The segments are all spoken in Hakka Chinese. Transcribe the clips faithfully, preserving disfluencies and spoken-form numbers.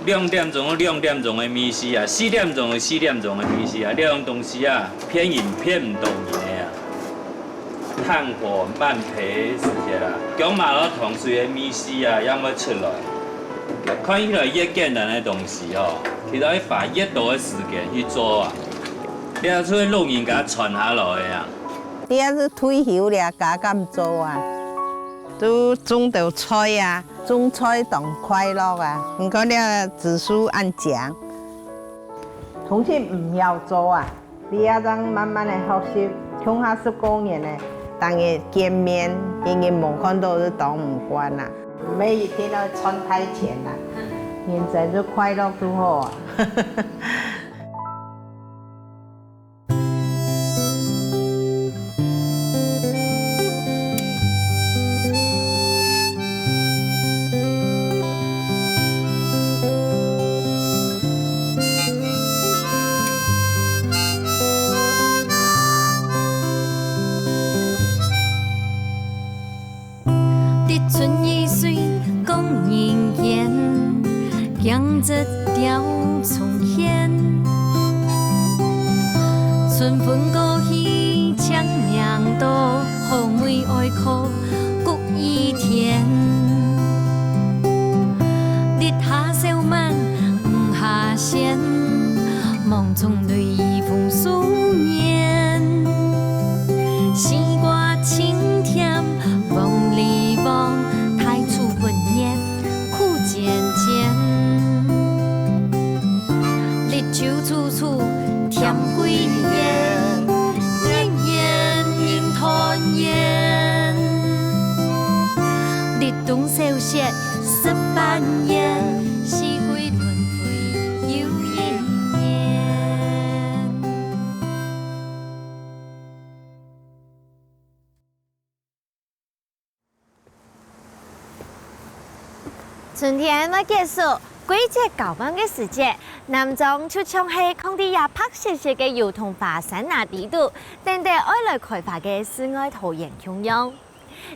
兩點鐘有兩點鐘个味緒啊，四點鐘有四點鐘个味緒啊，這種東西啊，騙人騙毋到人个啊。炭火慢焙个時節啊，薑嫲摎糖水个味緒啊，正會出來。看起來越簡單个東西哦，其實愛花越多个時間去做啊。這就係老人家傳下來个啊。這係退休了，家敢做啊？都種著菜啊。 種菜當快樂啊！毋過這子樹恁靚。從前毋曉做啊，這下正慢慢个學習，共下十過年呢，逐日見面，日日無看著就當毋慣啊。毋係一定愛賺大錢啊，人生就快樂就好啊。 滴春雨水光人間，鏡子吊重現。春分過去，清明到，好妹哀哭谷雨天。日下小滿，雨下仙，夢中淚雨風思念。西瓜清甜， 黃梨黃，大樹溫熱苦漸漸。綠洲處處添歸園，年年人團圓。立冬小雪十八年，四季輪迴又一年。 春天愛結束，季節交換个時節，南庄就像係囥在這白雪雪个油桐花山林肚，等等愛來開花个世外桃源共樣。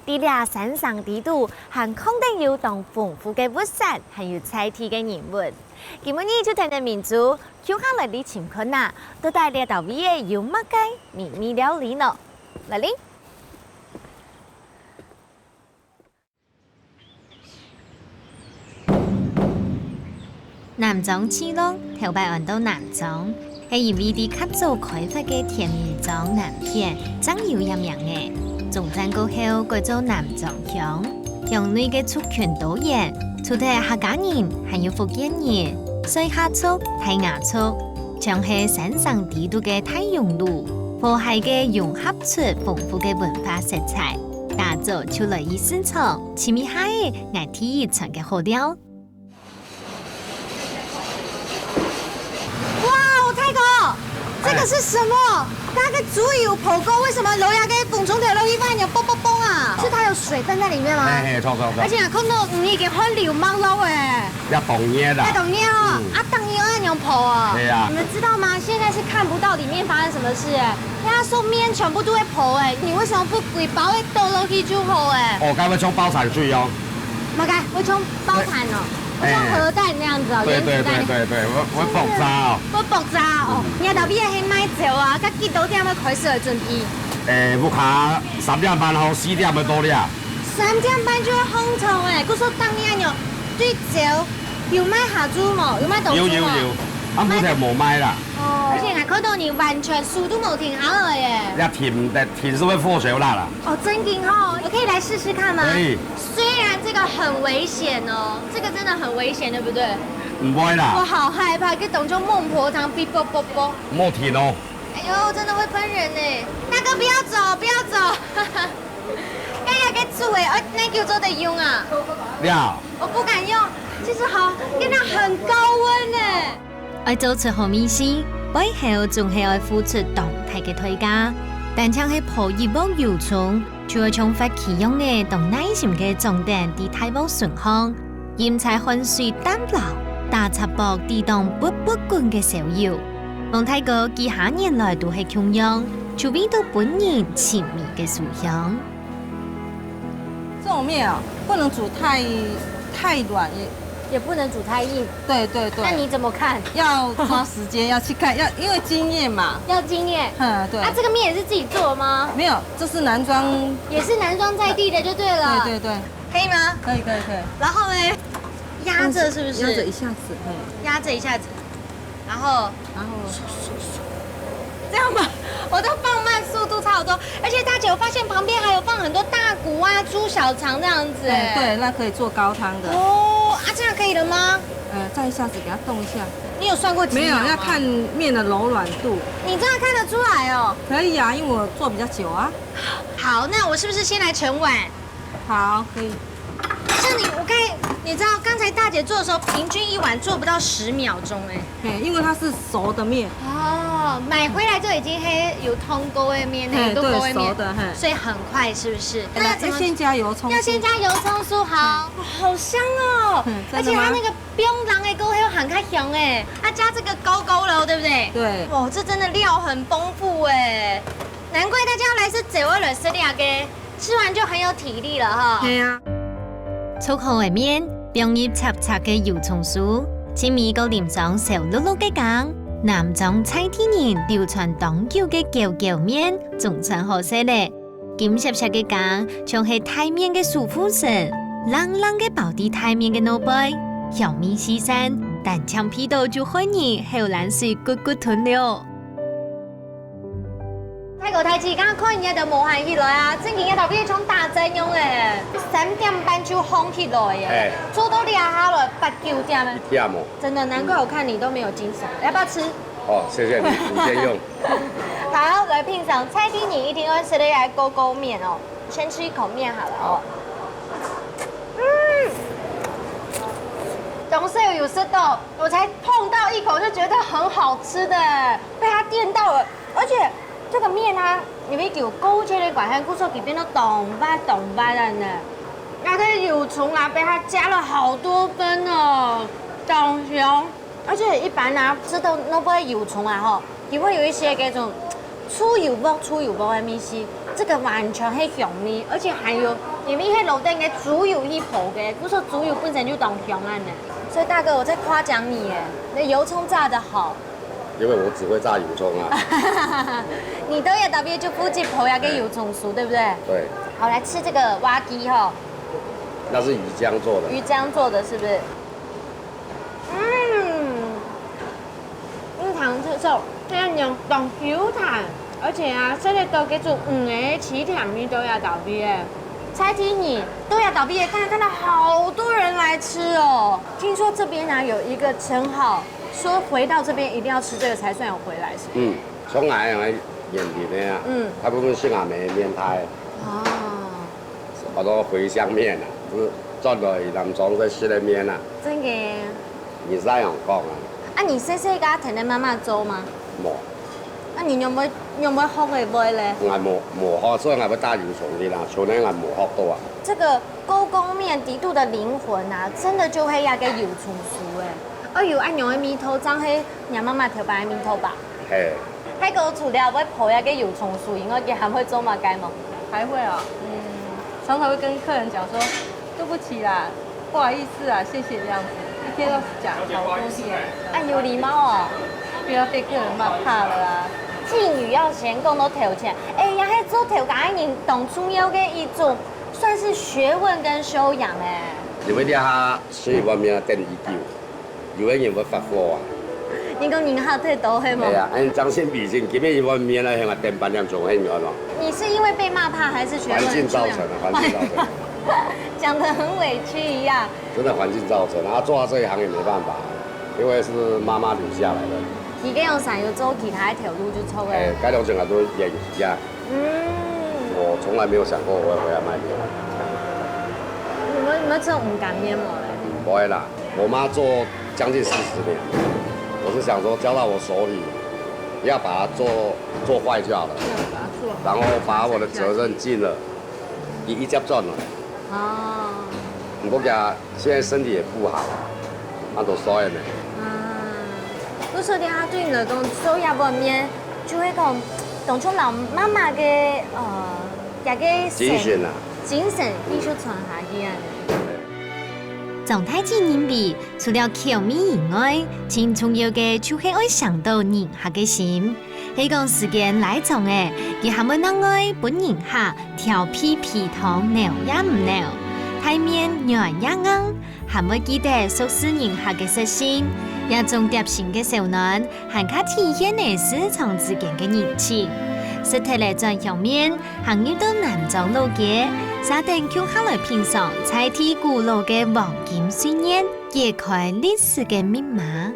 在這山城裡肚，還囥等有當豐富个物產，還有在地个人文。今晡日就跈等明珠，共下來尋看啊，到底這兜位仔有麼个秘密料理呢？來哩！ 南庄聚落頭擺安到南庄，係因為在較早開發个田尾庄南片正有這名仔，終戰過後改做南庄鄉。鄉內个族群多元，除忒客家人，還有福建人、賽夏族、泰雅族，像係山城裡肚个大熔爐，和諧个融合出豐富个文化色彩。 打早就來去現場，尋一下仔𠊎第一餐个好料。哇哦，泰哥，這個是什麼？那個豬油火鍋，為什麼樓下跟紅蔥條都一般有啵啵啵啊？是它有水分在裡面嗎？嘿嘿，著著著。而且啊，看到你已經很流氓了哎。 這當然啦。這當然哦，嗯。啊，當然愛仰般泡哦。對啊。你們知道嗎？現在是看不到裡面發生什麼事哎，人家說麵全部都會泡哎，你為什麼不歸包仔倒落去就好哎？哦，該會像包產水哦。麼个，會像包產哦，會像核彈那樣子哦，對，原子彈。對對對對對，會會爆炸哦。會爆炸哦，嗯。你看到底係賣酒啊，該幾多點會開始來準備？誒，屋下三點半後四點會到了。三點半就會烘頭哎，故所當然有對酒 有賣下晝無？有賣當晝無？有有有，啊，目前無賣啦。哦，而且𠊎看到你完全手都無停下來耶。要停的，停是會火燒啦啦。哦，真緊哦，我可以來試試看嗎？可以。雖然這個很危險哦，這個真的很危險，對不對？毋會啦。我好害怕，跟當中孟婆湯嗶啵啵啵。莫停哦。哎呦，真的會噴人呢。大哥，不要走，不要走。哎呀，該煮誒，哎，恁久做得用啊？了。 我不敢用，其實好，真的很高溫呢。愛做出好味緒，背後總係愛付出當大个代價。單淨係泡一鑊油蔥，就愛像發起樣仔當耐心个掌等在大鑊脣項，飲在汗水澹流、打赤膊地當噗噗滾个燒油。望大哥幾下年來都係共樣，就為著分人尋味个書香。 這種麵啊，不能煮太太軟，也也不能煮太硬。对对对。那你怎么看？要抓时间，要去看，要，因为经验嘛。要经验。嗯，对。啊，这个面也是自己做吗？没有，这是男装。也是男装在地的就对了。对对对。可以吗？可以可以可以。然后呢？压着是不是？压着一下子，嘿。压着一下子，然后然后这样吧，我都放慢速度差不多。而且大姐，我发现旁边还有放很多大骨啊、猪小肠这样子。哎，对，那可以做高汤的。哦，啊，这样可以了吗？呃，再一下子给它冻一下。你有算过几秒吗？没有，要看面的柔软度。你这样看得出来哦。可以啊，因为我做比较久啊。好，那我是不是先来盛碗？好，可以。像你，我可以，你知道刚才大姐做的时候，平均一碗做不到十秒钟哎。嘿，因为它是熟的面。哦，买回来就已经黑有通沟的面，嘿，有通沟的面，对，熟的，嘿。所以很快，是不是？那怎么？要先加油葱酥。要先加油葱酥，好，嗯。好香哦！嗯，真的吗？而且它那个冰糖的沟还有很开香哎，它加这个勾勾了，对不对？对。哦，这真的料很丰富哎，难怪大家要来吃这位来吃这个。 吃完就很有体力了哈。系啊。煮好个面，放入赤赤个油蔥酥，盡尾个淋上燒漉漉个薑，南庄在地人流傳當久个攪攪麵，總算好食咧。金閃閃个薑，像係大麵个守護神，冷冷个包在大麵个外背，香味四散，單淨鼻到就害人口涎水咕咕吞了。 大哥大姊，剛剛看人家都無閒起來啊，正經人家都變成打針樣欸，三點半就紅起來欸，哎。做到這下了，八九點欸。一點哦。真的，難怪我看你都沒有精神，要不要吃？哦，謝謝你，你先用。好，來品嚐，在地人一定愛食个這个勾勾麵哦，先吃一口麵好了哦。嗯，當時有食到，我才碰到一口就覺得很好吃的，被它電到了。 而且這個麵啊，因為有勾芡个關係，故所佢變到當滑當滑恁呢。那個油蔥啊，被它加了好多分哦，當香。而且一般啊，食到該个油蔥啊吼，佢會有一些該種豬油鑊、豬油鑊个味緒，這個完全係香味，而且還有，因為係落等个豬油去烰个，故所豬油本身就當香恁呢。所以大哥，我在誇獎你耶，那油蔥炸得好。 因為我只會炸油蔥啊。你都有特別就負責烰該个油蔥酥，對不對？對。好，來吃這個瓦雞吼。那是魚漿做的。魚漿做的，是不是？嗯，蜜糖脆脆，那樣當Q彈，而且啊，食得到該種魚个鮮甜味道也特別欸。在地人都也特別欸，看看到好多人來吃哦。聽說這邊啊有一個稱號， 說回到這邊一定要吃這個才算有回來，是嗎？嗯，像𠊎恁樣个年齡个啊，嗯。大部分食阿姆个麵條。哦。好多茴香麵啊，就轉來南庄再食个麵啊。真个。你是恁樣講啊？啊，你細細个聽你媽媽做嗎？無。啊，你仰會，仰會學會會咧？𠊎無，無學，所以𠊎會打油蔥去啦，像恁𠊎無學到啊。這個勾勾麵底肚的靈魂啊，真的就係該个油蔥酥欸。 哦，有恁樣个味道，正係若媽媽頭擺个味道吧？嘿。大哥除了會烰該个油蔥酥以外，佢還會做麼个無？還會哦，嗯，常常會跟客人講說，對不起啦，不好意思啊，謝謝這樣子，一天都講好多遍。恁有禮貌哦。不要被客人罵怕了啊。敬語要先講到頭前，哎，也係做頭家个人當重要个一種，算是學問跟修養欸。因為這下 食一碗麵啊，等已久，有个人會發火啊。你講人客忒多係無？係啊，恁將心比心，今日一碗麵啊，還愛等半點鐘，係你安咯。你是因為被罵怕，還是學問很重要？環境造成的，環境造成。講得很委屈一樣。真的環境造成啊，做到這一行也沒辦法，因為是媽媽留下來的。你跟有想有做其他的頭路就錯了。哎，該兩種啊都也有一樣。 嗯。我從來沒有想過我會回來賣麵。你有沒有，有沒有吃過魚乾麵無咧？不會啦，我媽做將近四十年，我是想說交到我手裡，不要把它做，做壞就好了，然後把我的責任盡了，一一接轉來。哦。毋過佢現在身體也不好，啊，都衰了呢。啊，故所這下對你來講，做一碗麵，就會講，當初老媽媽个，呃，這个精神啊。精神繼續傳下去啊。張大千認為，除了口味以外，盡重要个就係愛嚐到人客个心。係講時間拉長咧，佢還會另外分人客調配肥湯，濃也毋濃，大麵軟也硬，還會記得熟事人客个食性。這種貼心个小暖，還較體現了師長之間个人情。食忒了轉鄉麵， 行入到南庄老街，續等共下來品嚐在地古老个黃金歲月，揭開歷史个密碼。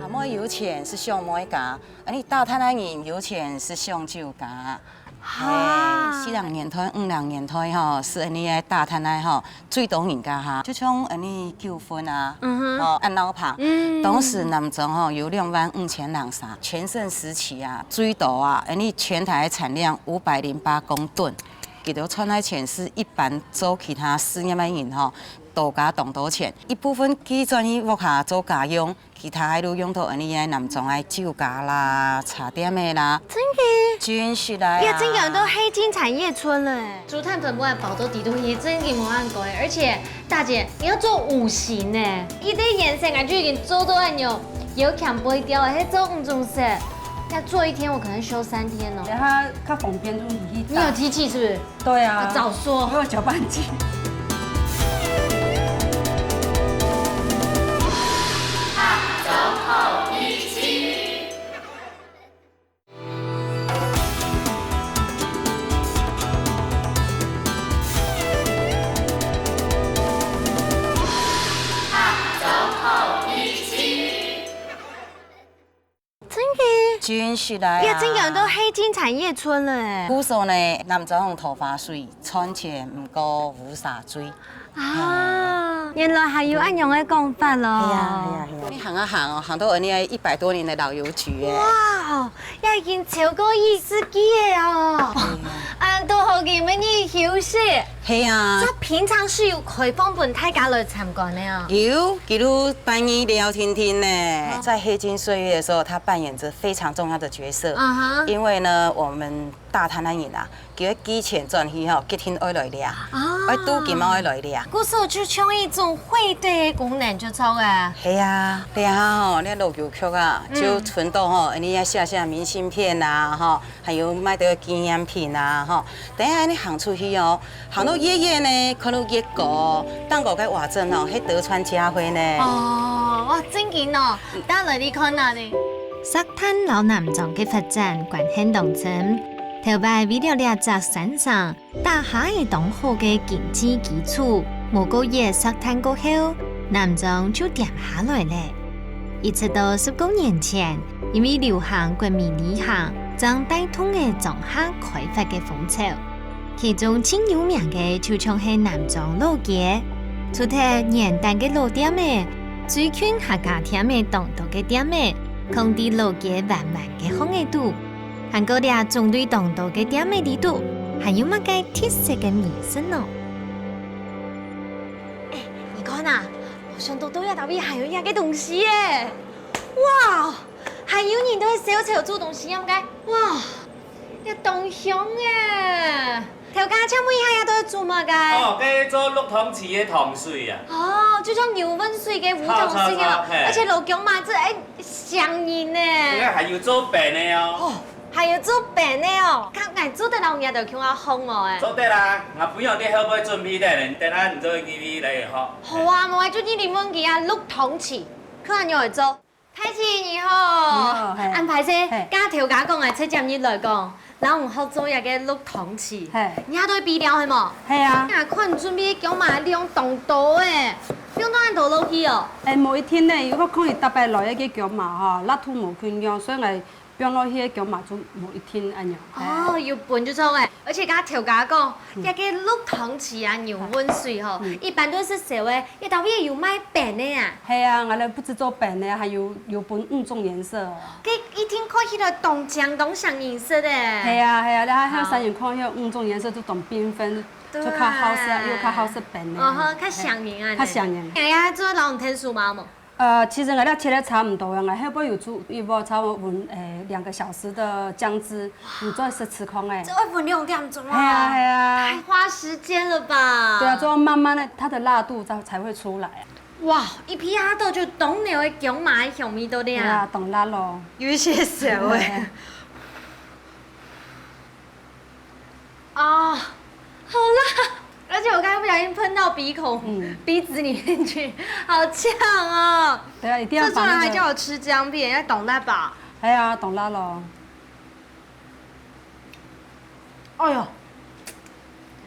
阿妹有錢係上妹家，恁呢大潭仔人有錢係上酒家。哈。係，四零年代、五零年代吼，係恁呢个大潭仔吼， 最多人家哈，就像恁呢九份啊，嗯哼。吼，安老棚。嗯。當時南庄吼有兩萬五千零儕，全盛時期啊，最多啊，恁呢全台个產量五百零八公噸。佢兜賺个錢係一般做其他事業个人吼，都加當多錢。一部分佢轉去屋下做家用， 其他个就用到恁呢个南庄个酒家啦、茶店个啦。真个？真實个啊。呀，真个，恁多黑金產業村了欸。竹炭粉末包到底肚去，真个無恁貴。而且，大姐，你要做五型呢，一个顏色啊就已經做到恁樣，有強背調欸，還做五種色，要做一天，我可能修三天哦。等下較方便就你去打。你有機器是不是？ 對啊，要早說。我有攪拌機。真个？真實个啊。呀，真个，恁多黑金產業村了欸。故所呢，南庄桃花水，賺錢毋過烏沙嘴。啊，原來還有恁樣个講法咯。係啊，係啊，係啊。你行啊行哦，行到恁呢一百多年个老郵局欸。哇哦，也已經超過一世紀了哦。係啊。恁多好景分你休息。 係啊。所以平常係有開放分大家來參觀个啊？有，佢就辦理了定定呢，哦。在黑金歲月的時候，他扮演著非常重要的角色。啊哈。因為呢，我們大潭仔人啊，佢愛寄錢轉去吼，一定愛來領，哦。愛拄金仔愛來領。故所就像一種匯兌个功能就著啊。係啊，這下吼，這老郵局啊，嗯。就存到吼，你愛寫寫明信片啊，吼， 還有賣兜紀念品啊，吼。等下你行出去哦，行到越遠呢，看到越高，頂高个瓦鎮哦，係德川家徽呢。哦，哇，正經哦，等下來你看啊呢。石炭摎南庄个發展關係當深，頭擺為了這隻山城打下个當好个經濟基礎，無過熱石炭過後，南庄就恬下來了。 一直到十過年前，因為流行國民旅行，正帶動了庄下開發个風潮。其中盡有名个就像係南庄老街，除忒原旦个老店仔，最近客家店仔當多个店仔，囥在老街彎彎个巷仔肚。還過這種類當多个店仔裡肚，還有麼个特色个美食呢？欸，你看啊， 無想到到這搭位還有這个東西耶！哇，還有人在該燒柴煮東西，應該，哇，這當香耶！頭家，請問一下，這在做麼个？哦，該做渌湯匙个湯水啊。哦，就像牛汶水个烏湯水个咯，泡，泡，泡，嘿。而且滷薑嫲，這，欸，香人呢。應該還有做餅个哦。哦，還有做餅个哦。看，𠊎做得摎你兜共下學哦，欸。做得啊，𠊎分你兜後背準備个，等下你做个機會來學。 好啊，無愛就去問佢啊，渌湯匙，看仰般來做。太太你好，你好，嘿。恁歹勢，嘿。頭家講𠊎直接入來講，摎你學做這个渌湯匙。嘿。你這兜備料係無？係啊。𠊎看準備个薑嫲量當多欸，放到恁多落去哦。欸，無一定呢，如果看你逐擺來个薑嫲吼，辣度無共樣，所以𠊎 放落去个薑嫲就無一定恁樣。哦，有分就著欸。而且頭家講，嗯。這个渌湯匙啊，牛汶水吼，嗯。一般都係燒个，這搭位有賣餅个啊。係啊，𠊎兜毋止做餅个，還有，有分五種顏色哦。該一定看起來當靚當像顏色个。係啊，係啊，你看，好。像山人看，該五種顏色就當繽紛，對。就較好食，又較好食餅个。哦吼，較像人啊。較像人。哎呀，做得摎𠊎𢯭手無？呃，其實𠊎這切个差毋多啊，𠊎後背有煮一鍋差不多溫，誒，兩個小時的薑汁，你做試試看誒。這愛溫兩點鐘啊？係啊，係啊。太花時間了吧？對啊，做到慢慢的，它的辣度才，才會出來啊。哇，一鼻仔就當濃个薑嫲个香味道咧。對啊，當辣咯。有一些鹹味。啊，好辣！而且我剛剛不小心噴到鼻孔、嗯。鼻子裡面去，好嗆哦！對啊，一定要把那個，這種人還叫我吃薑片，要懂辣吧？哎呀，懂辣咯。哎呦，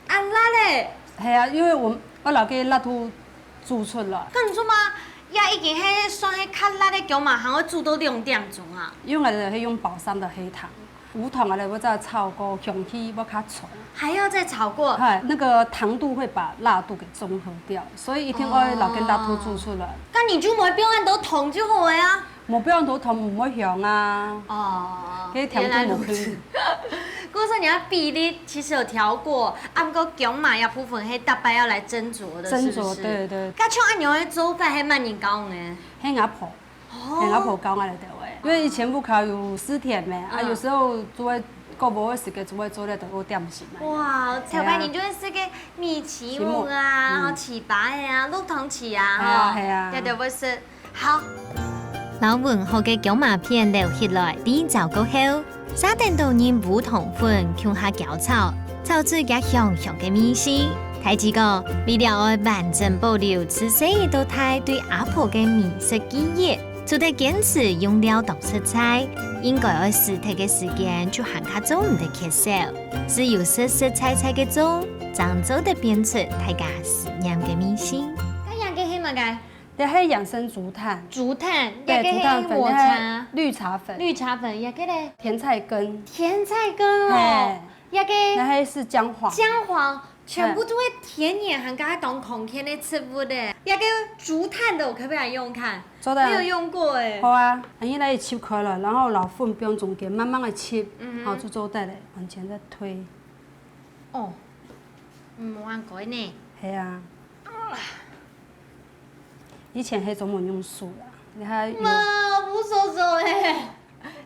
恁辣嘞！係啊，因為𠊎，𠊎摎該辣度煮出來。跟你說嘛，也已經係算係較辣个薑嫲，還會煮到兩點鐘啊。因為𠊎係用寶山的黑糖。 無糖个咧，會再炒過，香氣會較重。還要再炒過？哎，那個糖度會把辣度給中和掉，所以一定要摎該辣度煮出來。哦。該你就莫放恁多糖就好了啊。無放恁多糖，毋會香啊。哦，該糖度無去。原來如此。故所你个比例其實有調過，啊，毋過薑嫲个部分係逐擺愛來斟酌个，斟酌，是不是？對，對。該像恁樣个做法，係麼人教你个？係𠊎婆。 哦。係𠊎婆教𠊎來个，因為以前屋下有蒔田咩，啊，嗯。有時候就會，過無个時間就會做這兜點心啊。哇，頭擺人就會食个米粢粑啊，米粢粑，嗯。然後粢粑啊，綠豆粢啊，係啊，吼，係啊。這兜會食。好。摎搵好个薑嫲片撈起來，煸燥過後， 撒等多人烏糖粉共下攪炒，炒出厥香香个味緒。大姊講，為了愛完整保留自細到大對阿婆个美食記憶，除忒堅持用料當實在，應該愛使忒个時間就還較做毋得缺少。只有實實在在个做，正做得變出大家思念个味緒。該這个係麼个？這係野生竹炭。竹炭，對，這个係抹茶。竹炭粉，這係綠茶粉。綠茶粉，這个咧？甜菜根。甜菜根哦。嘿。 這个，那還是薑黃。薑黃，全部都係天然還較當康健个植物咧。這个竹炭的，我可不可以來用用看？做得啊。沒有用過欸。好啊，恁樣來切開來，然後摎粉放中間，慢慢个切，嗯哼。好，就做得了，往前再推。哦，嗯，無恁該呢。係啊。啊。以前係專門用手啦，你還有，哇，烏黍黍欸。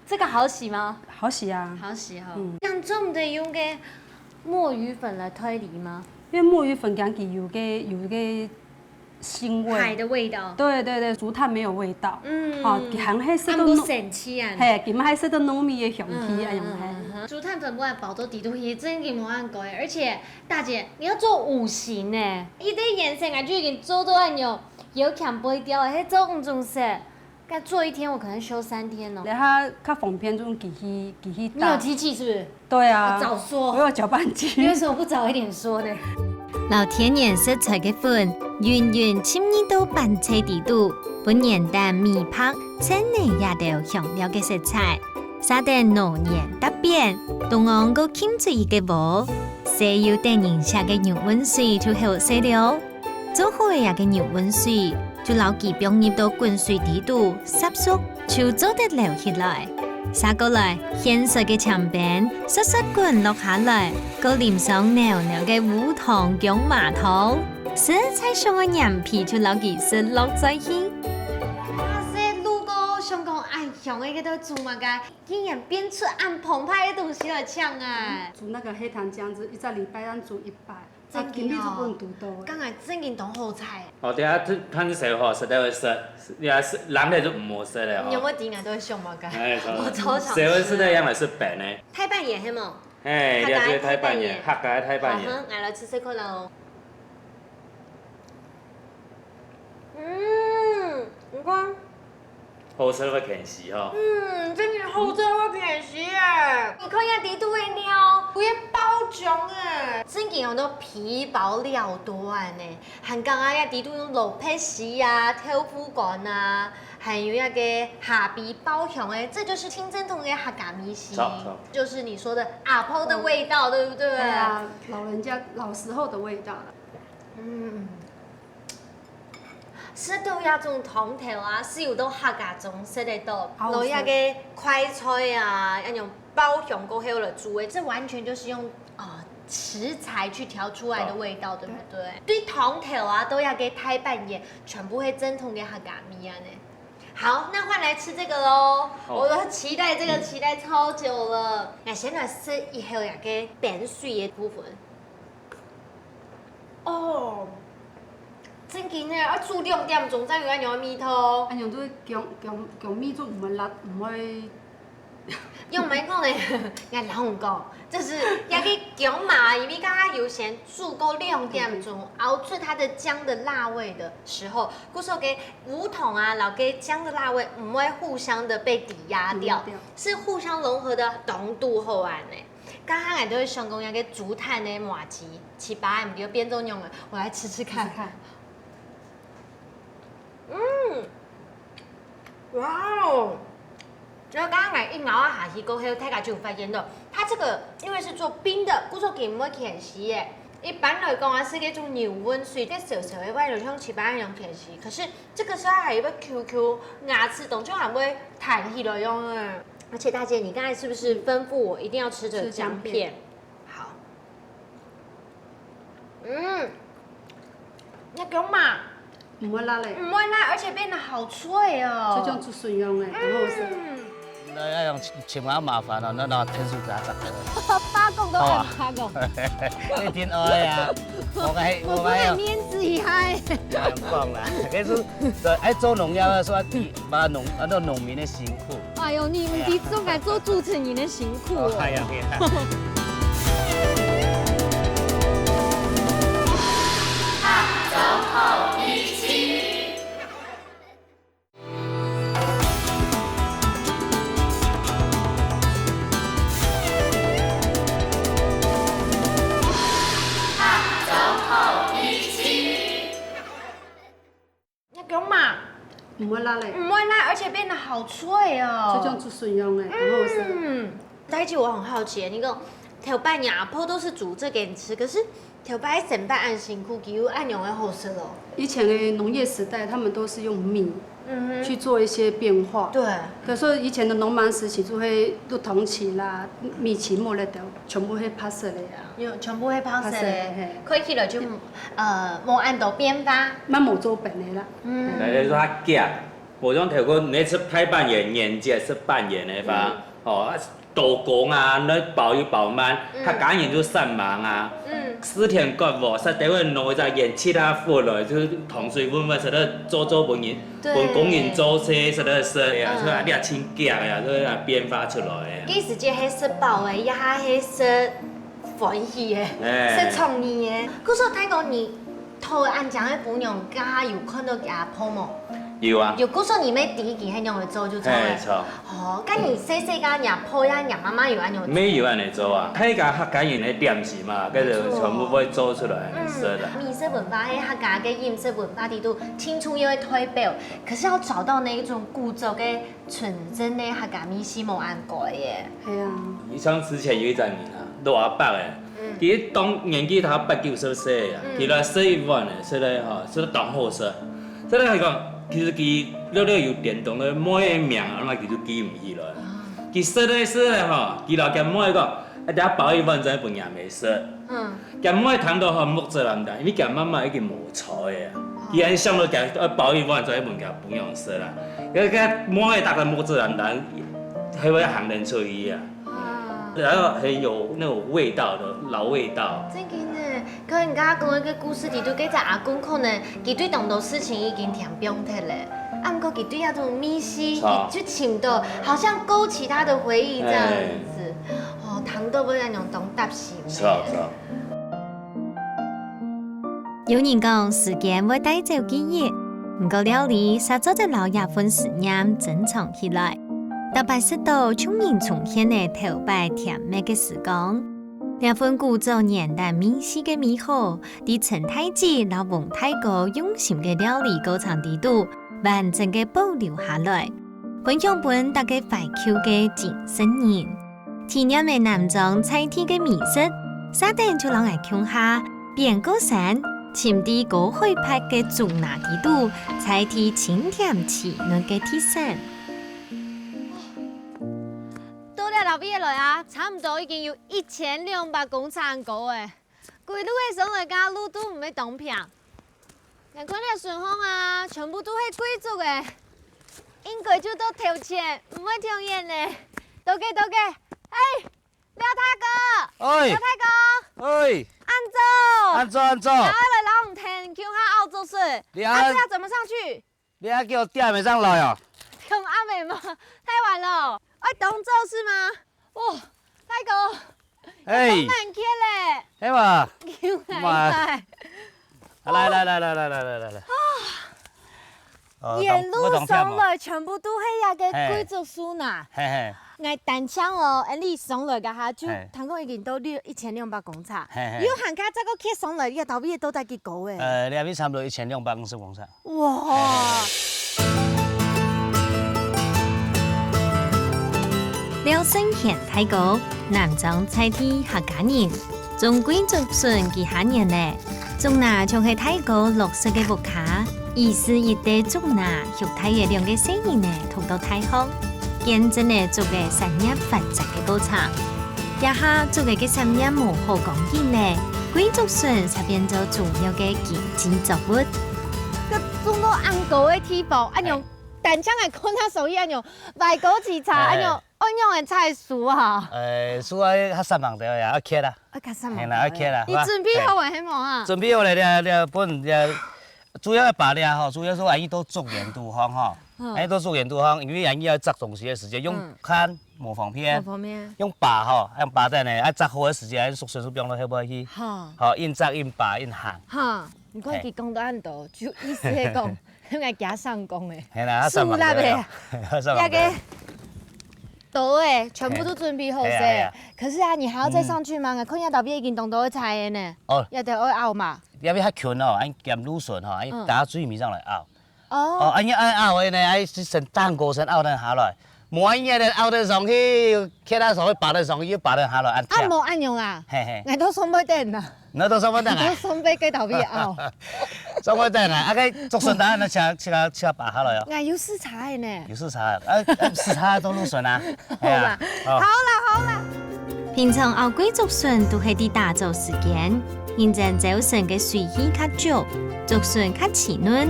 這個好洗嗎？好洗啊。好洗哈。嗯。恁做毋得用該墨魚粉來代替嗎？因為墨魚粉講佢有個，有個腥味。海的味道。對，對，對，竹炭沒有味道。嗯。哦，佢還係食到糯，啊，毋過神奇啊。嘿，佢還係食到糯米个香氣，嗯，哎呀，嗯，嘿。嗯，嗯。竹炭粉本來包到底肚去，真个無恁該。而且，大姊，你愛做五型呢，佢个顏色啊，就已經做到恁樣，有點不會掉了，還做五種色。 該做一天，我可能修三天哦。等下較方便用機器，機器打。你有機器是不是？對啊，哦，早說。我有攪拌機。你為什麼不早一點說呢？摎天然食材个粉，勻勻浸入到粄脆底肚，分原蛋、米白、青菜這兜香料个色彩，撒等滷勻搭邊，中央過浸出一個鑊，細油等人食个牛溫水就好勢了。 做好个這個牛溫水，就摎佢放入到滾水底肚煠熟，就做得撈起來。續過來，芡實个青冰，煞煞滾落下來，過淋上濃濃个烏糖薑嫲湯，實在想愛黏皮就摎佢食落嘴去。哇塞，滷到像講恁香个，該兜煮麼个，竟然變出恁澎湃个東西來請啊！煮那個黑糖薑汁，一隻禮拜愛煮一擺。 真个哦。啊，今日就分你堵到欸。剛才真个當好彩。哦，等下趁，趁燒吼，實在會食。你若食，冷个就毋好食了吼。你有沒有知𠊎都會想麼个？哎，我超想吃。燒个係那樣來食飯呢。太半圓係無？嘿，客家个太半圓，了解，太半圓。客家个太半圓。好，𠊎來試試看哦。嗯，你看。 好食會牽死吼。嗯，真个好食會牽死耶！你看這底肚个料，有个包裝哎，真个有那種皮薄料多恁呢。還講啊，這底肚用蘿蔔絲啊、豆腐乾啊，還有那個蝦皮包香哎，這就是清正統个客家味緒，著，著。就是你說的阿婆的味道，對不對？對啊，老人家老時候的味道。嗯。 食到這種湯頭啊，係有到客家中式个到，好食。摎這個快菜啊，恁樣爆香過後來煮个，這完全就是用，呃，食材去調出來的味道，對不對？對湯頭啊，都愛該大半圓，全部係正統个客家味啊呢。好，那換來吃這個嘍，好。我都期待這個，期待超久了。那先來試一下這個冰水的部分。哦，正經呢，愛煮兩點鐘正有恁樣个味道。恁樣就係薑，薑，薑味就毋會辣，毋會 用毋係講呢，𠊎摎你講，就是該个薑嫲，因為剛剛有先煮過兩點鐘，熬出它的薑的辣味的時候，故所該烏糖啊，摎該薑的辣味毋會互相的被抵壓掉，抵壓掉。是互相融合的，當堵好恁呢。剛剛𠊎都會想講，該个竹炭的麻糬，粢粑毋就變做恁樣了，我來吃吃看。吃吃看。嗯，哇哦！ 就剛剛𠊎一咬下去過後，大家就有發現到，它這個因為是做冰的，故所佢毋會牽絲耶。一般來講啊，係該種牛溫水，該燒燒个，會有像粢粑一樣牽絲。可是這個時候還有個Q Q，牙齒當中還會彈起來樣啊。而且大姐，你剛才是不是吩咐我一定要吃這個薑片？吃薑片。好。嗯，該薑嫲， 毋會辣咧。毋會辣，而且變得好脆哦。就像竹筍樣欸，很好吃。嗯。那要用請，請麻煩哦，那，那天數給他炸開。八公都很八公。好啊。一定愛啊。我該，我該要。我不敢面子一嗨。不要讲啦，可是，对，爱做农药的时候，要替，把农，啊，那农民的辛苦。哎呦，你，你总该做主持人的辛苦哦。哦，哎呀，哎呀。那个嘛，毋會辣咧。毋會辣，而且變得好脆哦。就像竹筍樣欸，很好吃。嗯，大姐，我很好奇，你个头擺阿婆都是煮這給你吃，可是 頭擺先輩恁辛苦，佢有恁樣个好食哦。以前的农業時代，他們都是用米嗯哼。去做一些變化。對。对，所以以前的農忙時期就會落糖糍啦、米糍、莫雷豆，全部會白色的啊。有，全部會白色的，白色的，嘿。看起來就，呃，無恁多變化。慢慢做變的啦。嗯。大家說較遽，無像頭過你食大半圓，年節食半圓的話，嗯。哦，啊 刀工啊，那包一包慢，嗯。客家人就煞猛啊。嗯。四天割禾，煞得會拿一隻圓切啊，拂來，就是糖水搵搵，煞得做做分人，對。分工人做事，煞得食啊，嗯。所以啊，你也真遽啊，所以啊，變化出來啊。其實這係食飽欸，也係食歡喜欸，哎。食創意欸。故所大哥，你 討恁靚个餔娘，該下有看到佢阿婆無？有啊。有，故所你乜知佢係仰仔做就著了。嘿，著。哦，該你細細个，若婆呀、若媽媽有恁樣做？乜有恁樣做啊，大家客家人个點心嘛，該就全部會做出來食个。嗯，米食文化係客家个飲食文化裡肚盡重要个代表，可是要找到那一種古早个 純正个客家味緒無恁高耶。係啊。你像之前有一隻人啊，老阿伯欸，嗯。佢當年紀大八九十歲啊，嗯。佢來食一碗欸，食了吼，食了當好食。食了佢講，其實佢略略有點懂了，每一名啊，那佢就記毋起來。啊。佢食了食了吼，佢摎厥妹講，啊，等下包一碗再分若姆食。嗯。 厥妹聽到吼目汁淋淋，因為厥媽媽已經無在啊。哦。佢恁想到厥，呃，包一碗再分厥餔娘食啦。該，該妹大概目汁淋淋，還會喊人出去啊。啊。然後很有那種味道的，老味道。真个呢，跟人家講一個故事裡肚，該隻阿公可能佢對當多事情已經聽放忒了，啊，毋過佢對那種味緒，著。佢就尋到，好像勾起他的回憶這樣子。哎。哦，聽到會那種當搭心。 著，著。有人講，時間會帶走記憶，毋過料理煞做得摎這份思念珍藏起來。逐擺食到，就能重現了頭擺甜蜜个時光。這份古早年代味緒个美好，在陳大姐摎王大哥用心个料理過程裡肚，完整个保留下來，分享分逐個懷舊个精神人。 體驗了南庄在地个美食，續等就摎𠊎共下，邊過山，尋在高海拔个竹林裡肚，在地清甜滋潤个特產。到了老闆一來啊，差毋多已經有一千兩百公尺恁高欸。歸路个上來个路都毋係當平。𠊎看這順風啊，全部都係貴族欸，應該就到頭前，毋會忒遠呢。到个，到个，哎，廖大哥，哎，廖大哥，哎，恁早，恁早，恁早。𠊎愛來摎你𢯭手共下拗竹筍，你啊，啊，這要怎麼上去？ 你還叫我點會上來哦？點暗晡無？太晚了。愛當早是嗎？哇，大哥，哎，當難看咧。係嘛？又來一擺。來來來來來來來來來。哦，沿路上來全部都係這个貴族樹呢。嘿嘿。 𠊎單淨哦，恁樣上來个下，就聽講已經到六，一千兩百公尺，嘿嘿。又還較再過蹶上來，這到底到底幾高欸？呃，這位差不多一千兩百五十公尺。哇！廖勝賢大哥，南庄在地客家人，種貴竹筍幾下年咧，竹林像係大哥綠色个屋下，一世一代竹林畜大个兩个細人仔讀到大學。 見證了竹仔產業發展个過程。這下竹仔个產業無好光景咧，貴竹筍煞變做主要个經濟作物。該種到恁高个地方，恁樣，哎。單淨來看下所以恁樣，歪高幾差，哎。恁樣，恁樣个菜蔬啊。哎，蔬啊，較煞猛兜呀，愛蹶啊。愛較煞猛兜呀。嘿啦，愛蹶啊，你準備好了係無啊？準備好了，這，這，本，這，主要愛把這吼，主要係愛去到竹園肚項吼。 嗯。哎，到竹園肚項，因為人要摘東西个時節，用，嗯。看無方便，無方便。用把吼，用把仔呢，啊，摘好个時節，用竹筍就放到後背去。好。好，硬摘硬把硬行。哈，你看佢講到恁多，就意思係講，應該加上工欸。嘿啦，樹立欸，上網的啊。上網的。那個刀欸，全部都準備好勢。嘿啊，嘿啊。可是啊，你還要再上去嗎？嗯。看一下，這邊已經當多个菜了呢。哦。要得，愛拗嘛。這邊較近哦，俺撿蘆筍吼，俺，嗯。打最尾上來拗。 哦。哦，恁樣愛拗个呢，愛先打高先拗得下來。無恁樣呢，拗得上去，蹶啊上去，拔得上去，又拔得下來，恁樣。啊，無恁樣啊？嘿嘿。𠊎都上袂等啊。你都上袂等啊？𠊎都上袂到該位拗。上袂等啊，啊，該竹筍當然愛切，切，切拔下來哦。𠊎有時差个呢。有時差，啊，啊，時差都蘆筍啊。好啦，嘿啊，哦。好啦，好啦。平常拗貴竹筍都係在打早時間， 因為朝晨个水氣較足，竹筍較滋潤，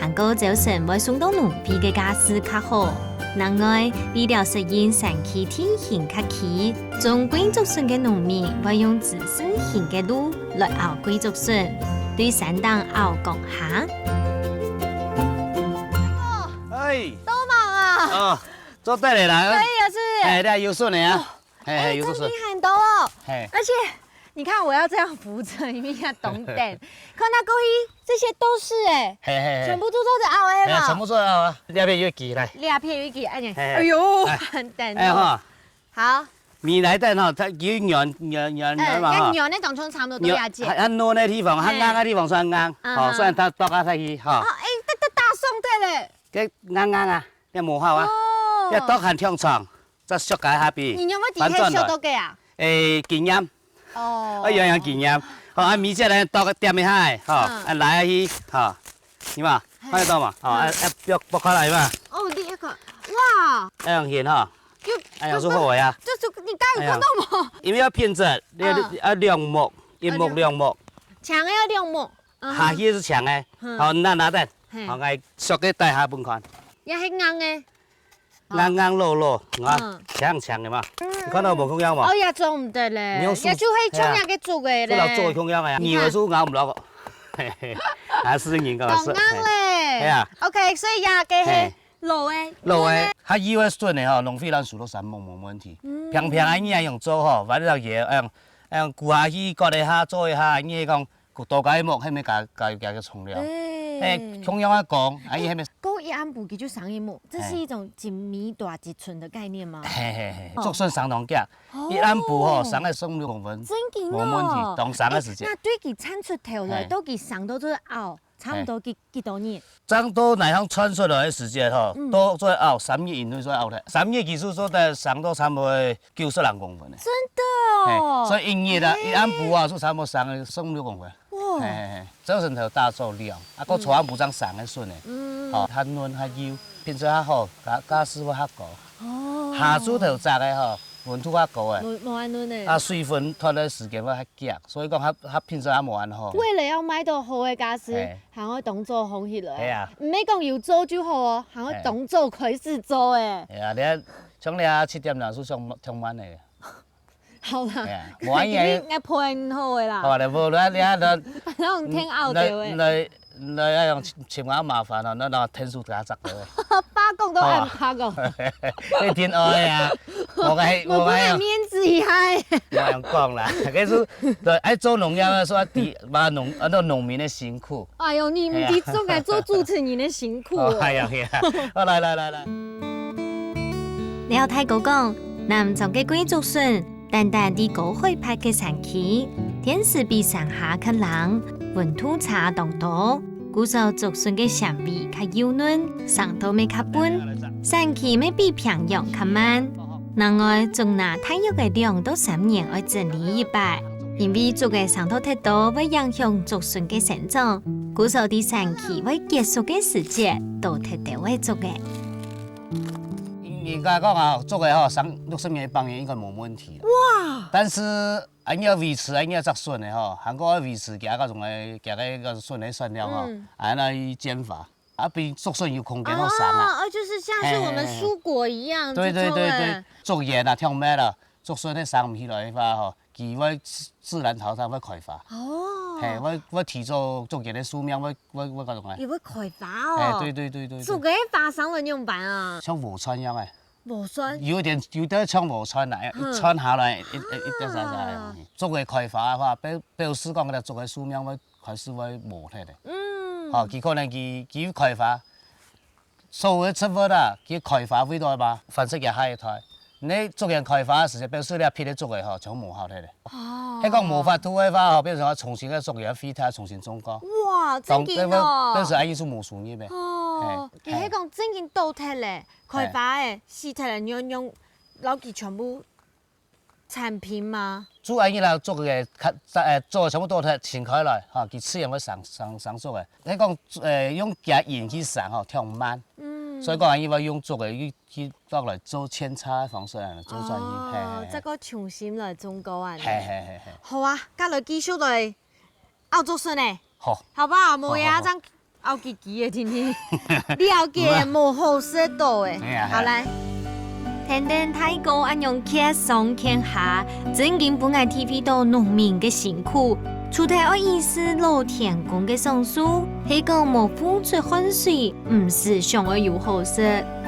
還過朝晨會送到農地个價數較好。另外，為了適應山區地形較崎，種貴竹筍个農民會用直線型个路來拗貴竹筍，對山頂拗降下。哎。多忙啊！哦，做得了啦。可以了，是不是？哎，這有筍的啊。哦。 嘿，嘿，哎，有竹筍。真厲害哦。嘿。而且，你看我要這樣扶著，因為要懂點。看那過去，這些都是哎，嘿，嘿，嘿。全部都做得拗的嘛。哎呀，全部做得拗啊！這片有一支來。這片有一支，哎呀，嘿，嘿。哎呦，哎。很等哦。哎哈。好。米來等哈，它有軟，軟，軟，哎，軟嘛哈。要軟的當中差不多都要剪。軟，啊，啊，軟的地方，它硬的地方算硬，嘿。嗯哼。好，算它剁下去哈。哦，哎，大，大，大宋對了。這硬硬啊，這無效啊，哦。這剁很長長。 再削開下邊，你有沒有底下削到个啊？反轉來。誒，經驗。哦。愛有有經驗。好，啊，米這來剁點一下，吼，嗯。啊，來去，吼，有無？嘿。看得到無？吼，啊，嗯。啊，剝，剝開來嘛。哦，你那個，哇。愛用絚吼，就，愛用手好个啊。就是你剛剛有看到嗎？因為要平整，你，嗯。你，啊，兩目，一目兩目。長个要兩目，嗯哼。下去係長个，嗯。好，拿，拿等，嘿。好，𠊎削个底下分看。也係硬个。 硬硬糯糯，啊，嗯。強強个嘛。嗯，你看到無共樣無？哦呀，做毋得咧，你用手，也就係像那個竹个咧。係啊，就摎竹个共樣个呀，你看。你有手咬毋落个，嘿嘿，還係人个手。當硬咧。嘿。係啊。OK，所以呀，該係嘿。老个。老个，較幼个筍个吼，浪費咱收落山無，無問題。嗯。平平个你愛用做吼，反正也，哎呀，哎呀，割下去，割一下，做一下，你講 多加一目，係毋係加，加，加个重量？對。嘿，共樣个講，啊，佢係毋係？高一暗晡佢就生一目，這是一種一米大一寸的概念嗎？嘿嘿嘿，哦。竹筍生當遽，哦。一暗晡吼，生个十五公分，真緊哦。無問題，當生个時節。哎，那對佢生出頭來，嘿。到佢生到最後，差不多幾，嘿。幾多日？ 正到泥項鑽出來个時節吼，嗯。都做得拗，三日以內做得拗忒。三日其實做得生到差不多九十零公分个。真的哦。嘿，所以一日啊，嘿。一暗晡啊，就差不多生个十五公分。哇。嘿嘿嘿，這个係頭大做了，啊，嗯。過昨暗晡正生个筍个。嗯。吼，較嫩較幼，品質較好，價，價數會較高。哦。下晝頭摘个吼，溫度較高欸。無，無恁樣呢。啊，水分脫个時間會較遽，所以講較，較品質也無恁好。為了要買到好个家私，嘿。還愛當早烘起來。嘿啊。毋係講有做就好哦，還愛當早開始做欸。嘿啊，你看，像你啊，七點鐘就上，上班个。好啦，嘿啊，無恁樣。你應該配很好个啦。好啦，無啦，你啊，那，那種天熬的欸。來，來，來，愛用尋，尋我麻煩哦，那，那天數加十个。爸講都很怕哦。好啊。一定愛啊。我个，我个，我本來面子一下欸。我用講啦，可是，對，愛做農業个時候，知，把農，啊，那農民的辛苦。哎喲，你毋知做个做主持人的辛苦哦。哦，哎呀，哎呀。好，來，來，來，來。廖大哥講，南庄个桂竹筍，單單在高海拔个山區，天時比山下較冷，溫度差當多，故所竹筍个纖維較幼嫩，生到乜較笨，生起乜比平洋較慢。另外，竹林大約个兩到三年愛整理一擺，因為竹仔生到忒多會影響竹筍个生長，故所在山區會結束个時節，多忒兜个竹仔。應該講啊，竹仔吼，生六十年、一百年應該無問題啦。哇！但是，恁樣維持，恁樣竹筍个吼，還過愛維持佢个種个，佢个个筍个產量吼，嗯。還愛減伐，啊，分竹筍有空間好生啊。哦，哦，就是像是我們蔬果一樣，嘿，嘿，嘿。對，對，對，對，這種欸。竹園啊，忒密啦，竹筍个生毋起來个話吼，佢會自，自然淘汰，會開花。哦。嘿，會，會提早竹園个壽命，會，會，會該種欸。佢會開花哦。嘿，對，對，對，對，對。竹个花生會仰般啊？像禾串樣欸。 禾串。有一點，有點像禾串啦，嗯。一串下來，一，一，一點細細个。啊。竹仔開花个話，表，表示講个竹个壽命會開始會無忒个。嗯。吼，佢可能佢，佢開花，所有个植物啊，佢開花會到嘛，繁殖也還會忒。你竹園開花个時節，表示你別个竹仔吼，全部無效忒个。哦。係講無法度个話吼，變成要重新个竹仔，非得重新種過。哇，當，正經哦。變成恁樣就無收入个。哦，嘿，其實講正經倒忒咧。 開花欸，嘿。死忒了，你愛用摎佢全部產品嗎？就恁樣啦，竹仔，呃，竹仔全部倒忒，清開來，吼，佢自然會生，生，生竹仔。係講，呃，用佢个引去生吼，忒慢。嗯。所以講，恁樣愛用竹仔去，去落來做扦插个方式啊，做轉移，哦，嘿，嘿，嘿。再過重新來種過啊。嘿，嘿，嘿，嘿。好啊，再來繼續來 拗竹筍呢？好。好不好？無呀，好，好，好。恁拗嘰嘰个，天天。了解，嘿啊。無好食到欸。嘿啊，嘿啊。好，來。跈等大哥恁樣蹶上蹶下，正經分𠊎體會到農民个辛苦。除忒愛仰式老天公个賞賜，係講無付出汗水，毋使想愛有好食。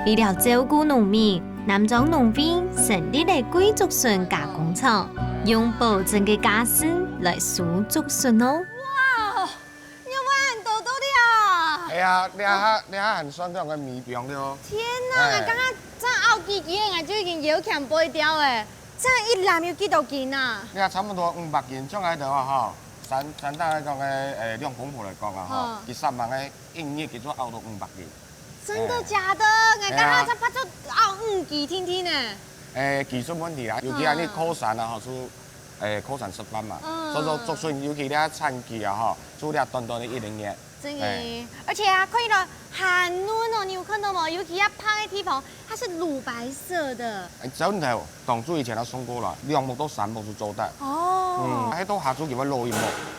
為了照顧農民， 南庄農會成立了桂竹筍加工廠，用保證个價數來收竹筍哦。哇，仰會恁多到了啊？哎呀，這下，這下還算講个微量个哦。天哪，哎。𠊎剛剛恁拗嘰嘰个，𠊎就已經腰鉗背掉欸。恁一籃有幾多斤啊？這下差不多五百斤，像𠊎兜啊吼，三，三大來講个，誒，兩公婆來講啊吼，嗯。佢三萬个一日佢就拗到五百斤。 真的假的？哎。𠊎剛剛正拍出拗五支定定呢。哎，技術問題啊，尤其啊，嗯。你靠山啊，吼，就，哎，靠山食飯嘛。嗯。所以說，竹筍尤其這產期啊，吼，就這短短个一兩月。真的，哎。而且啊，看起來還嫩哦，你有看到嗎？尤其啊，拍个地方，它是乳白色的。哎，真的哦，當初以前都送過了，兩目到三目就做得。哦。嗯，還到下晝佢會落一目，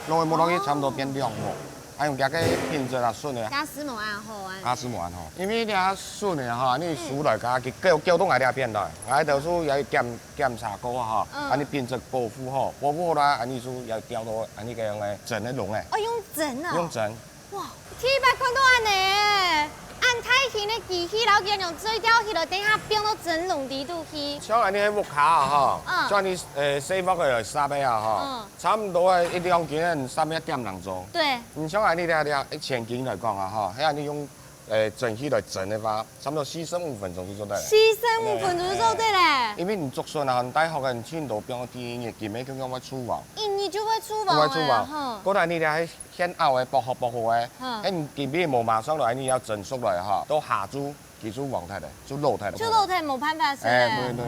落一目落去差不多變兩目。哦。 啊，用佢个品質啊，筍个啊。價數無恁好啊。價數無恁好，因為這筍个吼，你收來个，佢叫，叫到𠊎這片來，𠊎兜就愛檢，檢查過吼，嗯。啊，你品質保護好，保護好啦，啊，你就愛調到啊，你个用个整个籠个。哦，用整啊？用整。哇，第一擺看到恁呢，恁大型个機器，然後佢用水吊起來，等下放到整籠裡肚去。像恁呢屋下啊吼，嗯。像你，呃，細屋个來設个啊吼，嗯。 差不多啊，一兩斤个三百點零鐘。對。你像恁呢這，這一千斤來講啊，吼，係恁呢用，呃，蒸汽來蒸个話，差不多四十五分鐘就做得了。四十五分鐘就做得了。因為你竹筍啊，你大學个你盡多放第一日，佢乜剛剛會臭黃。一日就會臭黃了，會臭黃。吼。過來你這還現拗个，剝好剝好个，嗯。係你今晡日無馬上來，你愛蒸熟來吼，到下晝 佢就黃忒了，就老忒了。就老忒，無辦法食了。哎，對，對，對。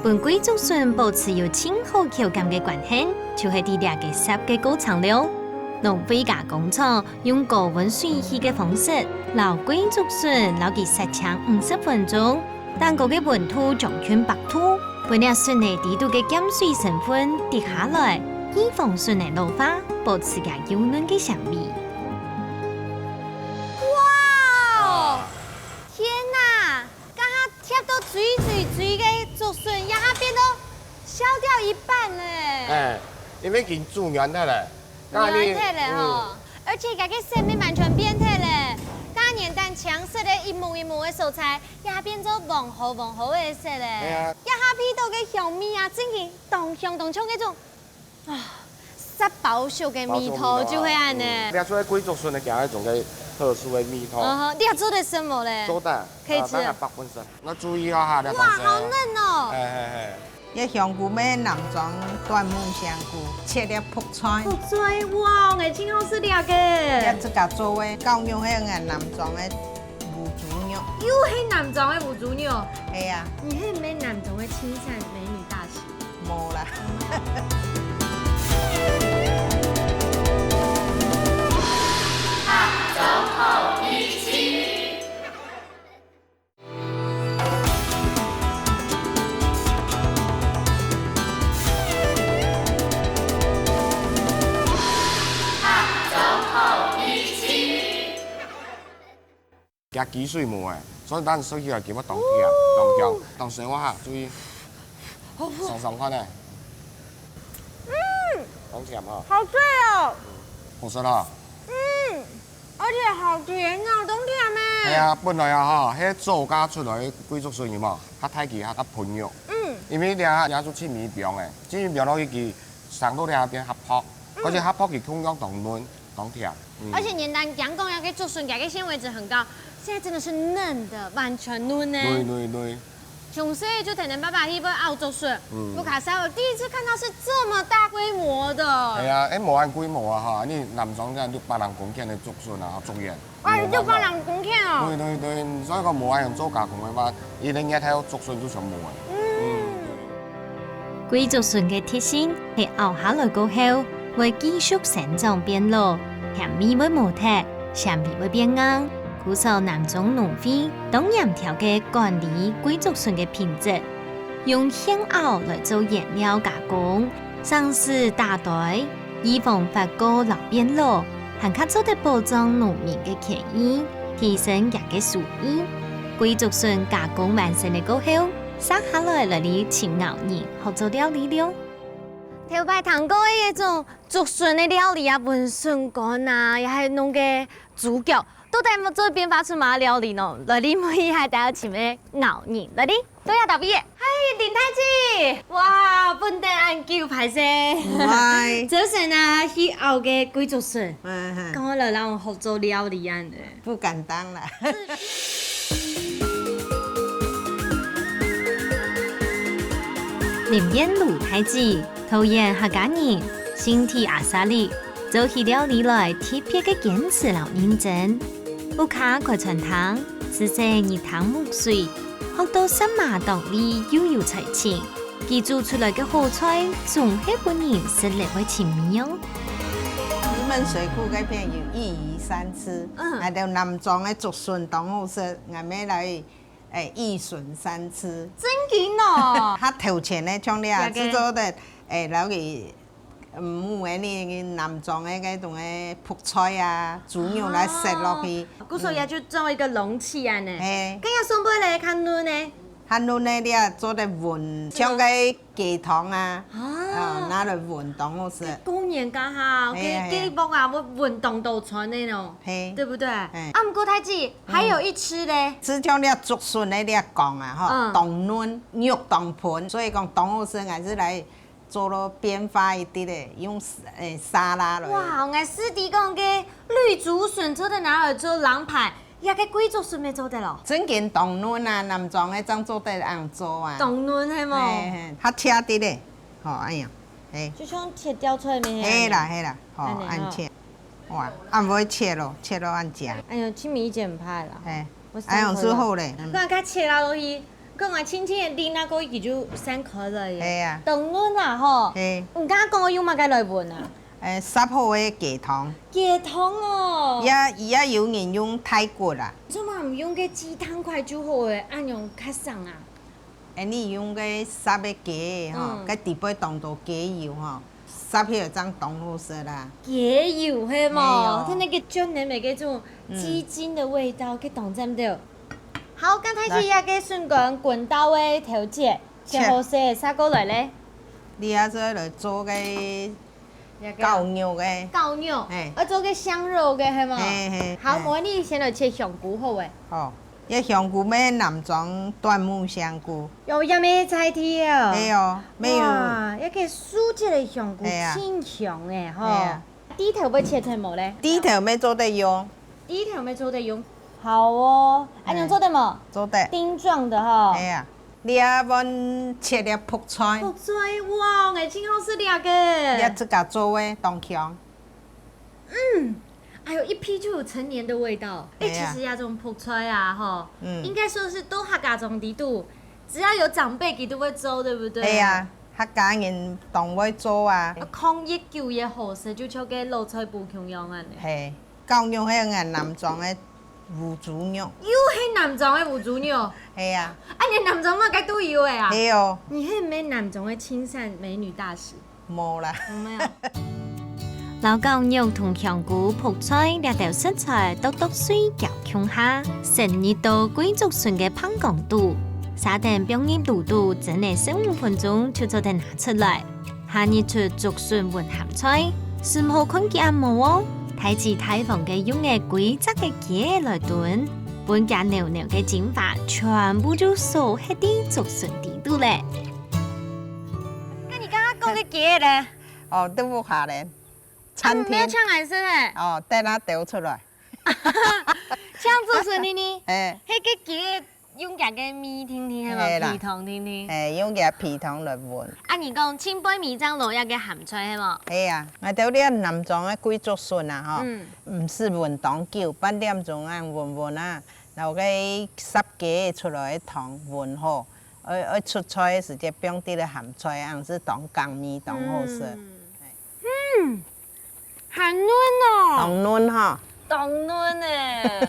分桂竹筍保持有盡好口感个關鍵，就係在這个煠个過程了。農會加工廠用高溫水汽个方式，摎桂竹筍摎佢煠淨五十分鐘，頂高个溫度將近百度，分這筍仔裡肚个鹹水成分滴下來，預防筍仔老化，保持佢幼嫩个香味。哇哦！天哪！剛剛貼到最最最个竹筍，這下變到削掉一半了。哎，因為已經煮軟忒了。 軟忒了吼，嗯。而且佢个色乜完全變忒了。該原旦青色个一模一模个所在，也變做黃好黃好个色了。哎呀。這下鼻著个香味啊，真經當香當像該種，啊，煞包熟个味道，包熟味道啊，就係恁呢。嗯，這就係桂竹筍个佢个一種个特殊个味道。嗯哼，你還做得食無咧？做得，可以吃。啊，大概八分熟。那注意哦哈，這東西。哇，好嫩哦。哎，哎，哎。 這香菇乜南庄端木香菇，切了覆菜。覆菜，哇，𠊎盡好食這个。這自家做个，絞肉係𠊎南庄个烏豬肉。又係南庄个烏豬肉。係啊。你係毋係南庄个青山美女大使？無啦。佢雞水無欸，所以咱食起來感覺當甜、當香、當鮮活哈，注意。好苦。嚐嚐看呢。嗯。當甜哈。好脆哦。好食哈。嗯。 而且好甜哦，當甜欸。係啊，本來啊吼，係做嫁出來个桂竹筍有無？較大支較較肥肉。嗯。因為這也做七米放欸，七米放落去佢生到這變較薄，嗯。而且較薄佢同樣當嫩、當甜。嗯。而且原旦講該个竹筍，佢个纖維質很高，現在真的是嫩的，完全嫩呢。對對對。 從細就跈等爸爸去愛拗竹筍，嗯。屋下細个第一次看到是這麼大規模的。哎呀，欸，無恁規模啊哈，你南庄這六百零公頃个竹筍啊，竹園。啊，六百零公頃哦。對對對，所以講無恁樣做加工个話，一個月頭竹筍就全無了。嗯。嗯。桂竹筍个特性係拗下來過後，會繼續生長變老，甜味會無忒，纖維會變硬，故所南庄農會當嚴條个管理桂竹筍个品質。 用現拗來做原料加工，省時打堆，預防發酵摎變老，還較做得保障農民个權益，提升佢个收益。桂竹筍加工完成了過後，續下來來哩尋咬人，學做料理了。頭擺聽過个一種竹筍个料理啊，分筍乾啊，也還弄个豬腳， 到底愛做變化出麼个料理呢？來哩，問一下大家請問咬人。來哩，到這搭位个。嗨，林太姐！哇，等恁久，歹勢。喂。早晨啊，去拗个桂竹筍。嗯，嗯。剛剛來讓我學做料理恁呢。不敢當啦。林燕如太姐，桃園客家人，身體阿沙力， 做起料理來特別个堅持摎認真。屋下開餐廳，自細日頭泅水，學到殺馬當利又有才情。佢煮出來个好菜，總係分人食了會尋味哦。石門水庫該片有一魚三吃，嗯。𠊎兜南庄个竹筍當好食，𠊎乜來，欸，一筍三吃。真經哦！較頭前个像這，這个。製作个，欸，摎佢 嗯，母个呢，南庄个該種个覆菜啊，豬肉來塞落去。哦，故所也就做一個容器恁呢。嗯。嘿。該這上背咧，較嫩呢？較嫩个，你也做得搵，像該雞湯啊，哦。哦，拿來搵當好食。該過年該下，嘿，該，嘿。該屋啊，𠊎搵當多餐个咯，嘿。對不對？嘿。啊，毋過太子，還有一隻咧。嗯。就像你竹筍个你講啊，吼，嗯。當嫩，肉當肥，所以講當好食，還係來 做到變化一滴个，用，欸，沙拉來。哇，𠊎師弟講个綠竹筍做得拿來做涼拌，這个桂竹筍乜做得咯？真經當嫩啊，南庄个正做得恁樣做啊。當嫩係無？嘿，嘿，較切滴个，吼，哎呀，嘿。就像切掉出來个。嘿啦，嘿啦，吼，恁呢吼。恁切。哇，恁會切咯，切到恁靚。哎喲，盡明顯派啦。嘿，我哎喲，係好咧。嗯。看佢切落去， 講啊，輕輕个拎啊，過去就散開了耶。係啊。當嫩啊吼。係。你剛剛講个用麼个來搵啊？欸，煠好个雞湯。雞湯哦。也，也有人用大骨啊。做麼毋用个雞湯塊就好欸，恁樣較省啊。恁樣用該煠个雞吼，嗯。該底背當多雞油吼，煠起來正當好食啦。雞油係無？係哦。佢該个椒鹽个該種嗯。雞精个味道，該當讚个。好，剛開始來。這个筍乾滾到个頭節，切。先好勢，煠過來咧。你這下來做个 這个絞肉个。絞肉，嘿。愛做个香肉个，係無？嘿，嘿，好，嘿。無你先來切香菇好欸。好，這香菇乜南庄端木香菇。有，也乜在地哦。係哦，乜有。哇，這个素質个香菇，嘿啊。真香欸，吼。嘿啊。底頭愛切忒無咧？底頭乜做得用。底頭乜做得用。好哦，恁樣做得無？嘿。做得。丁狀个吼。係啊。 你啊，阮切粒覆菜。覆菜，哇，𠊎真好食這个。你自家做个，當香。嗯，哎喲，一鼻就有陳年的味道。哎，係啊。其實這種覆菜啊，吼，嗯。應該說是都客家庄底肚，只要有長輩佢都會做，對不對？係啊，客家人當會做啊。啊，抗疫久也好食，就像該老菜脯共樣恁呢。係。 絞肉係𠊎南庄个烏豬肉。又係南庄个烏豬肉？係啊。啊，你南庄麼个都有个啊？係哦。你係毋係南庄个親善美女大使？無啦。有沒有？摎絞肉同香菇、覆菜這兜食材剁剁碎攪共下，先入到桂竹筍个膨缸肚，續等放入滷肚，蒸个十五分鐘就做得拿出來。 下入出竹筍混鹹菜，毋好看佢恁毛哦，大姊大方个用个歸隻个雞來燉，分厥濃濃个精華全部就鎖忒在竹筍底肚咧。該你剛剛講个雞咧？哦，在屋下咧，餐廳。啊，無請𠊎食咧。哦，等下兜出來。請竹筍呢呢？哎。該个雞 用厥个米定定，係無？係啦。皮糖定定。係，用厥皮糖來混。啊，你講，浸背米正落這个鹹菜，係無？係啊，𠊎兜這南庄个桂竹筍啊，吼，嗯。毋使混當久，半點鐘恁混混啊，然後該煠雞出來个糖混好，愛，愛出菜个時節放滴个鹹菜，恁樣係當港味，當好食。嗯。嗯。 還嫩哦。當嫩哈。當嫩欸。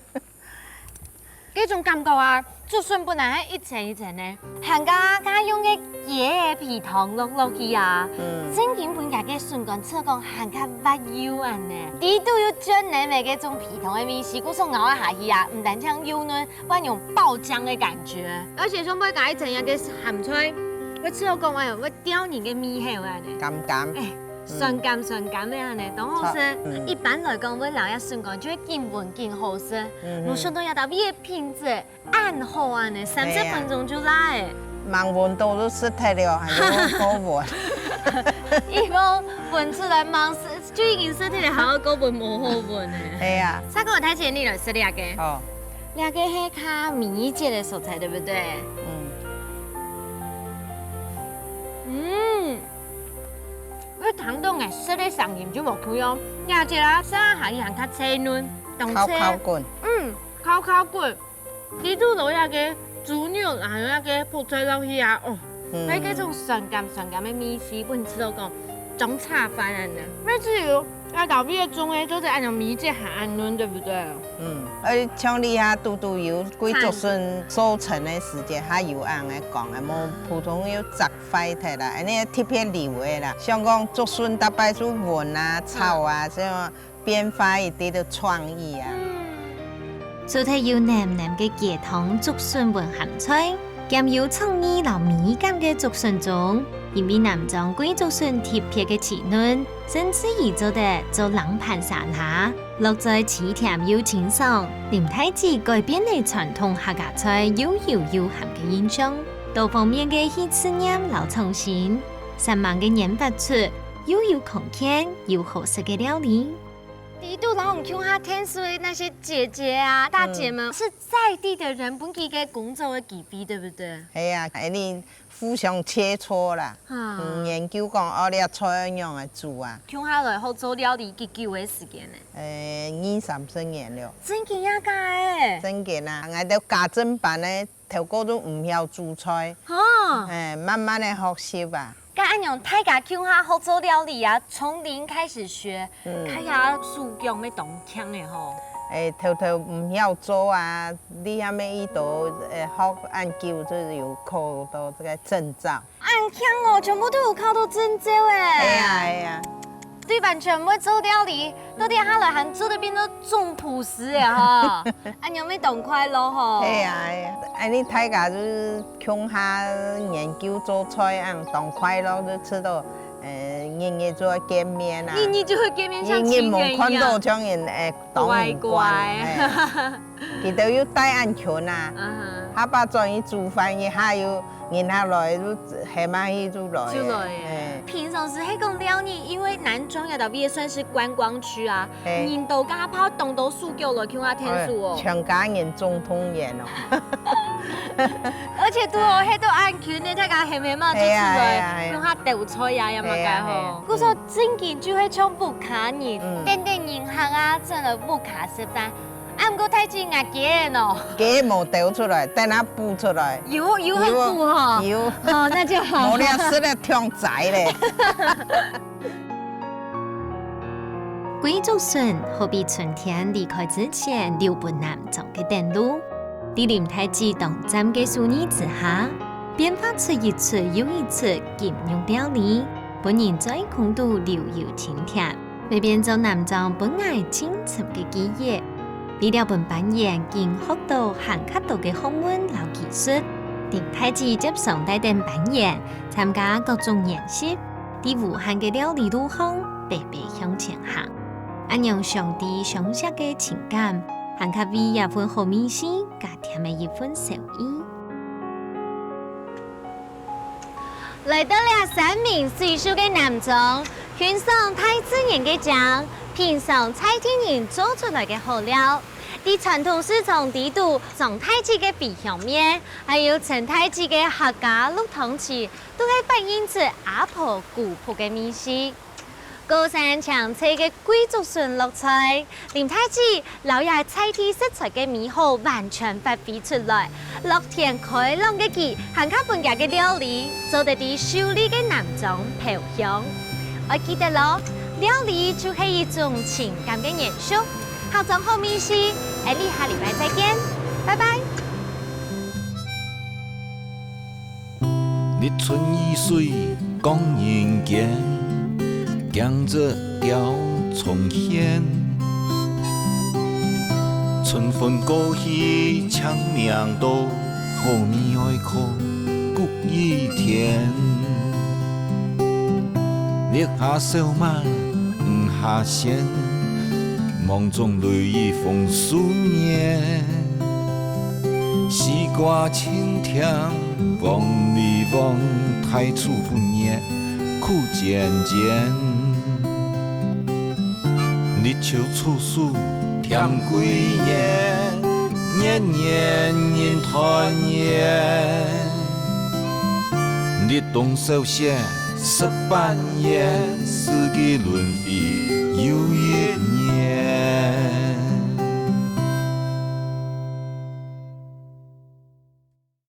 這種感覺啊，竹筍本來係一層一層个，還加加用个雞个皮糖落落去啊，嗯。正經分厥个筍乾切講還較滑溜恁呢。底肚有椒鹽味个這種皮糖个味緒，故所咬啊下去啊，毋單淨又嫩， 會有爆漿个感覺。而且上背加一層這个鹹菜，會試著講，哎喲，會吊人个味緒恁呢。甘甘。哎，嗯。酸甘酸甘个恁呢，當好食。嗯。一般來講，𠊎摎這筍乾就會緊搵緊好食。嗯哼。無想到這兜味个品質恁好恁呢，三十分鐘就拉欸。對啊。吂搵到就食忒了，還有過搵。一般搵出來吂食， 就已經食忒了，還愛過搵無好搵呢。係啊。再過大姊你來食這个。好。這个係較尾節个所在，對不對？嗯。嗯。𠊎聽著𠊎食个聲音就無共樣，這節啊，食下去還較脆嫩，當脆。烤烤滾。嗯，烤烤滾。 底肚落這个豬肉，還有這个覆菜落去啊，哦，嗯。該个種酸甘酸甘个味緒，分你試著講，當差別恁呢。乜只有這兜味个種个，做得恁樣尾節還恁嫩，對不對？嗯，而且像這下堵堵有桂竹筍收成个時節，還有恁樣講个，無普通有摘壞忒啦，恁樣特別留个啦。像講竹筍逐擺就搵啊、炒啊，嗯。這樣 變化一滴个創意啊。除忒有黏黏个雞湯、竹筍混鹹菜，兼有創意摎美感个竹筍盅，因為南庄桂竹筍特別个滋潤，甚至於做得做冷盤沙拉，落嘴鮮甜又清爽，林大姊改變了傳統客家菜又油又鹹个印象。多方面个去試驗摎創新，生猛个研發出又有康健又好食个料理。 底肚摎𠊎共下𢯭手个那些姐姐啊、大姊們，嗯。是在地的人，分佢个工作个機會，對不對？係啊，恁樣互相切磋啦，啊。嗯，研究講，哦，這菜愛仰仔煮啊。共下來學做料理幾久个時間呢？呃，二三十年了。真个呀，假个？真个啊，𠊎兜家政班呢， 頭過都毋曉煮菜，哦。哎，慢慢个學習啊。該恁樣，大家共下學做料理啊，從零開始學，嗯。該也手腳乜當強个吼。欸，頭頭毋曉做啊，這下乜已經，欸，學恁久，就有考到這個證照。恁慶哦，全部都有考到證照欸。係啊，係啊。對半全部做料理，到底下來還做得變到總廚師欸吼，恁樣乜當快樂吼。係啊，係啊，恁樣大家就係共下研究做菜，恁當快樂，就知道，呃，日日就會見面啊。日日就會見面，像日日無看到，親人一樣。像人，欸，當乖乖。欸。 佢兜又戴恁近啊，嗯哼。下把轉去煮飯，一下又人客來，就喊下去就來了。就來了。欸。平常時係講尞呢，因為南庄這搭位算是觀光區啊，欸。人都該下跑東到西到來，共下𢯭手哦。欸，全家人總動員哦。而且都有，係都恁近呢，大家喊喊嘛就出來，係啊，係啊，係啊。共下鬥菜啊，也嘛該好。係啊，係啊。故所正經就係像屋下人，嗯。等等人客啊，轉來屋下食飯。 啊，毋過大姊若雞仔呢？雞無丟出來，等下孵出來。有，有好孵吼。有，有。哦，那就好。無了，食了忒濟咧。桂竹筍好比春天離開之前留分南庄个等路。在林大姊當讚个手藝之下，變化出一出又一出金玉料理，分人嘴空肚留有清甜。 乜變做南庄分𠊎盡深个記憶。為了分班員緊學到還較多个學問摎技術，林大姊輒常帶等班員參加各種研習，在無限个料理路項，白白向前行。恁樣相知相惜个情感，還較為這份好味緒加添了一份笑意。 來到這山明水秀个南庄，欣賞大自然个靚，品嚐在地人做出來个好料。在傳統市場裡肚，張大姊个肥香麵，還有陳大姊个客家滷湯匙，都係反映出阿婆古樸个味緒。 高山青翠个桂竹筍落菜，林大姊摎這在地食材个美好完全發揮出來，樂天開朗个佢，還較分厥个料理做得在秀麗个南庄飄香。愛記得哦，料理就係一種情感个延續。客庄好味緒，𠊎俚下禮拜再見，拜拜。 日出沂水降人間，驚蟄鳥蟲獻。春分過去清明到，好味哀苦谷雨甜。日下燒麥，雨下鮮，網中淚雨紅樹面。 西瓜清甜，黃梨黃，大樹分月，苦煎煎。立秋處暑，添桂圓，年年人團圓。立冬小雪，食粄圓，四季輪迴又一年。